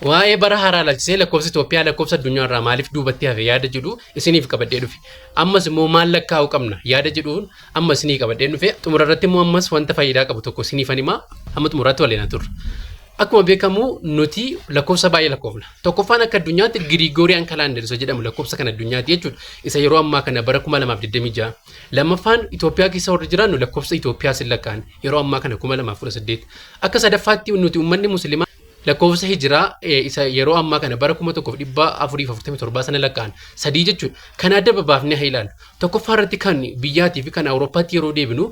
Waa'ee bara haaraa ilaalchisee lakkoofsi Itoophiyaa lakkoofsa addunyaa irraa maaliif duubatti hafe yaada jedhu isiniif qabadhee dhufe. Ammas immoo maal lakkaa'uu qabna yaada jedhuun amma isinii qabadhee dhufe. Xumura irratti immoo ammas wanta faayidaa qabu tokko isiniifan himaa hamma xumuraatti waliin haa turru. Akkuma beekamu nuti lakkoofsa baay'ee lakkoofna. Tokkoffaan akka addunyaatti Giriigooriyaan kalaandar isa jedhamu lakkoofsa kan addunyaati jechuudha. Isa yeroo ammaa kana bara 2026. Lammaffaan Itoophiyaa keessa warri jiraannu lakkoofsa Itoophiyaa sin lakkaa'an yeroo ammaa kana 2018. Akka sadaffaatti nuti uummanni musliimaa lakkoofsa hijiraa isa yeroo ammaa kana bara 1447 sana lakkaa'an sadii jechuudha. Kana adda babaafnee haa ilaallu. Tokkoffaa irratti kan biyyaatii fi kan Awurooppaatti yeroo deebinu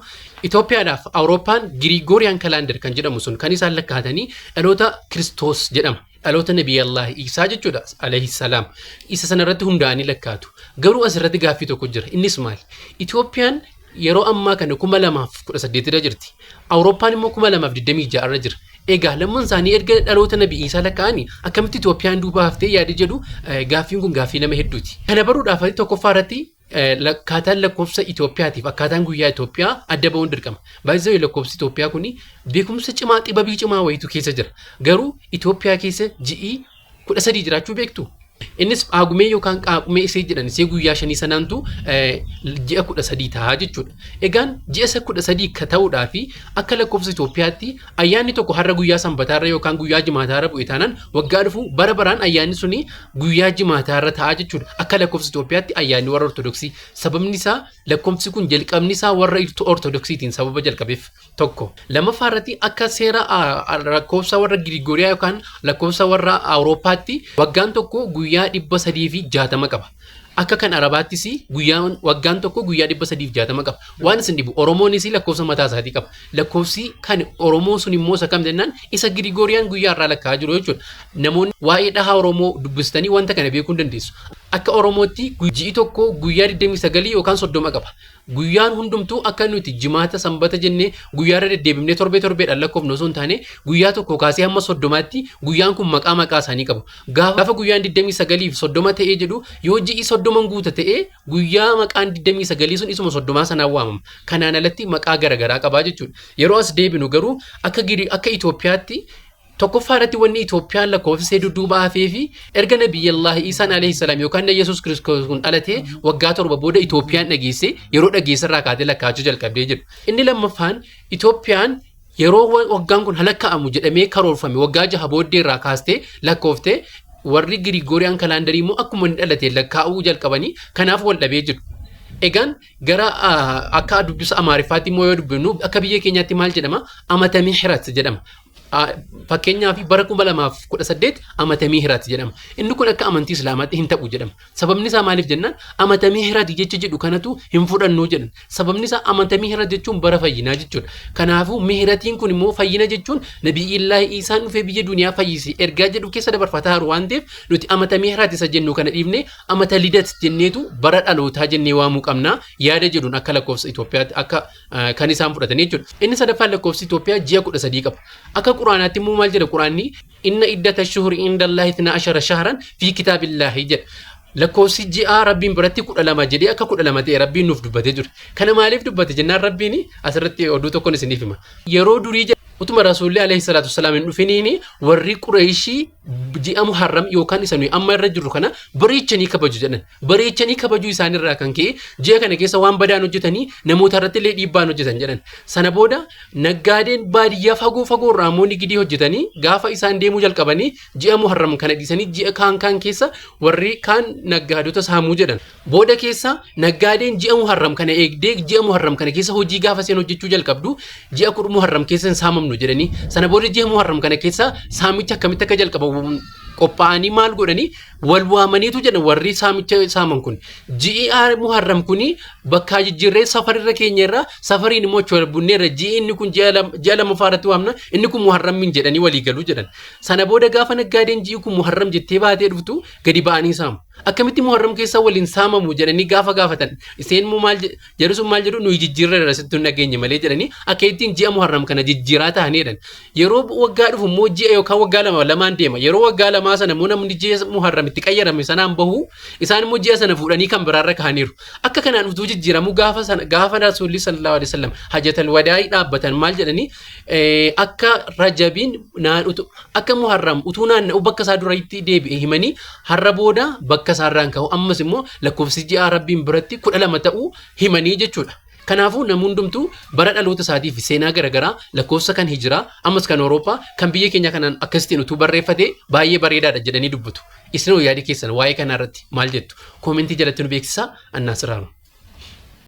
Itoophiyaadhaaf Awurooppaan Giriigooriyaan kalaandar kan jedhamu sun kan isaan lakkaa'atanii dhaloota Kiristoos jedhama. Dhaloota Nabiyyallahi Iisaa jechuudha alayhi salaam. Isa sana irratti hundaa'anii lakkaa'atu. Garuu asirratti gaaffii tokko jira. Innis maali? Itoophiyaan yeroo ammaa kana 2018 irra jirti. Awurooppaan immoo 2026 irra jira. Egaa lamman isaanii erga dhaloota Nabi Iisaa lakkaa'anii akkamitti Itoophiyaan duuba haftee yaada jedhu gaaffiin kun gaaffii nama hedduuti. Kana baruudhaaf tokkoffaa irratti akkaataan lakkoofsa Itoophiyaatiif akkaataan guyyaa Itoophiyaa adda ba'uun dirqama. Baay'ee lakkoofsi Itoophiyaa kun beekumsa cimaa xibabii cimaa wayiitu keessa jira. Garuu Itoophiyaa keessa ji'i 13 jiraachuu beektu. Innis qaagumee yookaan qaaqumee isee jedhan isee guyyaa shanii sanaantu ji'a 13 ta'a jechuudha. Egaan ji'a isa 13 ka ta'uudhaa fi akka lakkoofsa Itoophiyaatti ayyaanni tokko har'a guyyaa sanbataarra yookaan guyyaa jimaataarra bu'e taanaan waggaa dhufu bara baraan ayyaanni suni guyyaa jimaataarra ta'a jechuudha. Akka lakkoofsa Itoophiyaatti ayyaanni warra Ortodoksii sababni isaa lakkoofsi kun jalqabni isaa warra Ortodoksiitiin sababa jalqabeef. Tokko. Lammaffaa irratti akka seera lakkoofsa warra Girigooriyaa yookaan lakkoofsa warra Awurooppaatti waggaan tokko guyyaa 360 qaba. Akka kan Arabaattis guyyaan waggaan tokko guyyaa 360 qaba. Waan isin dhibu Oromoonis lakkoofsa mataa isaatii qaba. Lakkoofsi kan Oromoo sun immoo isa kam jennaan isa Girigooriyaan guyyaa irraa lakkaa'aa jiru jechuudha. Namoonni waa'ee dhahaa Oromoo dubbistanii wanta kana beekuu hin dandeessu. Akka Oromootti ji'i tokko guyyaa 29 yookaan 30 qaba. Guyyaan hundumtuu akka nuti jimaata sanbata jennee guyyaarra deddeebifnee torbee torbeedhaan lakkoofnu osoo hin taane guyyaa tokko kaasee hamma 30tti guyyaan kun maqaa maqaa isaanii qabu. Gaafa guyyaan 29 fi 30 ta'ee jedhu yoo ji'i 30 guuta ta'ee guyyaa maqaan 29 sun isuma 30 sanaan waamama. Kanaan alatti maqaa garaagaraa qabaa jechuudha. Yeroo as deebinu garuu akka akka Itoophiyaatti Tokkoffaa irratti wanni Itoophiyaan lakkoofsisee dudduuba hafee fi erga Nabiyyallaahi Iisaan alayhi salaam yookaan Yesuus Kiristoos kun dhalatee waggaa 7 booda Itoophiyaan dhageesse yeroo dhageesse irraa kaatee lakkaa'achuu jalqabdee jedhu. Inni lammaffaan Itoophiyaan yeroo waggaan kun halakka'amu jedhamee karoorfame waggaa 6 booddee irraa kaastee lakkooftee warri Girigooriyaan kalaandarii immoo akkuma inni dhalate lakkaa'uu jalqabanii kanaaf wal dhabee jiru. Egaan gara akka dubbisa Amaariffaatti immoo yoo dubbifnu akka biyya keenyaatti maal jedhama? Amata Mihrat jedhama. Fakkeenyaaf bara 2018 amata Mihrat jedhama. Inni kun akka amantii Islaamaatti hin ta'u jedhama. Sababni isaa maaliif jennaan amata Mihrat jecha jedhu kanatu hin fudhannu jedhan. Sababni isaa amata Mihrat jechuun bara fayyinaa jechuudha. Kanaafuu Mihratiin kun immoo fayyina jechuun Nabiyyillaahi Iisaan dhufee biyya duniyaa fayyise ergaa jedhu keessa dabarfataa jiru waan ta'eef nuti amata Mihrat isa jennu kana dhiifnee amata Lidat jenneetu bara dhalootaa jennee waamuu qabna yaada jedhuun akka lakkoofsa Itoophiyaatti akka kan isaan fudhatanii jechuudha. Inni sadaffaan lakkoofsi Itoophiyaa ji'a 13 qaba. Akka Quraanaatti immoo maal jedha Quraanni inna iddata shuhuri indallahi ithnaa ashara shahran fi kitaabillaahi jedha. Lakkoofsi ji'aa Rabbiin biratti 12 jedhee akka 12 ta'e Rabbiin nuuf dubbatee jira. Kana maaliif dubbate jennaan Rabbiin asirratti oduu tokkoon isiniif hima. Yeroo durii utuma Rasuulli alayhi salaatu wassalaam hin dhufiniin warri Qureeshii ji'a Muharram yookaan isa nuyi amma irra jirru kana bareechanii kabaju jedhan. Bareechanii kabajuu isaanirraa kan ka'e ji'a kana keessa waan badaan hojjetanii namoota irratti illee dhiibbaan hojjetan jedhan. Sana booda naggaadeen baadiyyaa fagoo fagoo irraa immoo nigidii hojjetanii gaafa isaan deemuu jalqabanii ji'a Muharram kana dhiisanii ji'a kaan kaan keessa warri kaan naggaadota saamuu jedhan. Booda keessa naggaadeen ji'a Muharram kana eegdee ji'a Muharram kana keessa hojii gaafa isheen hojjechuu jalqabdu ji'a Muharram keessa hin saamamnu jedhanii sana booda ji'a Muharram kana keessa saamicha akkamitti akka jalqabamu qophaa'anii maal godhanii wal waamaniitu jedhan warri saamicha saaman kun ji'i Muharram kuni bakkaa jijjiirree safarirra keenya irraa safariin immoo achi wal bunneerra ji'i inni kun ji'a lammaffaa irratti waamna inni kun Muharrammiin jedhanii walii galuu jedhan. Sana booda gaafa naggaadeen ji'i kun Muharram jettee baatee dhuftu gadi ba'anii saamu. Akkamitti Muharram keessa waliin saamamu jedhanii gaafa gaafatan, iseen immoo maal jedhu, sun maal jedhu, nuyi jijjiirra sitti hin dhageenye malee jedhanii akka ittiin ji'a Muharram kana jijjiiraa ta'anii jedhan. Yeroo waggaa dhufu immoo ji'a yookaan waggaa lama lamaan deema. Yeroo waggaa lamaa sana immoo namni ji'a Muharram itti qayyarame sanaan bahu, isaan immoo ji'a sana fuudhanii kan biraarra kahaniiru. Akka kanaan utuu jijjiiramu gaafa sana, gaafa Rasuulli sallallahu alaihi wasallam hajatal wadaa'ii dhaabbatan, maal jedhanii, akka Rajabiin naan utu akka Muharram utuu naanna'u bakka isaa duriitti deebi'e himanii, har'a booda bakka isaarraan ka'u, ammas immoo lakkoofsi ji'a Rabbiin biratti 12 ta'uu himanii jechuudha. Kanaafuu namni hundumtuu bara dhaloota isaatii fi seenaa garaagaraa, lakkoofsa kan hijiraa, ammas kan Awurooppaa, kan biyya keenya kanaan akkasittiin utuu barreeffate baay'ee bareedaadha jedhanii dubbatu. Isin hoo yaadi keessan waa'ee kanaa irratti maal jettu? Koomentii jalatti nu beeksisaa. Annaa siraaru.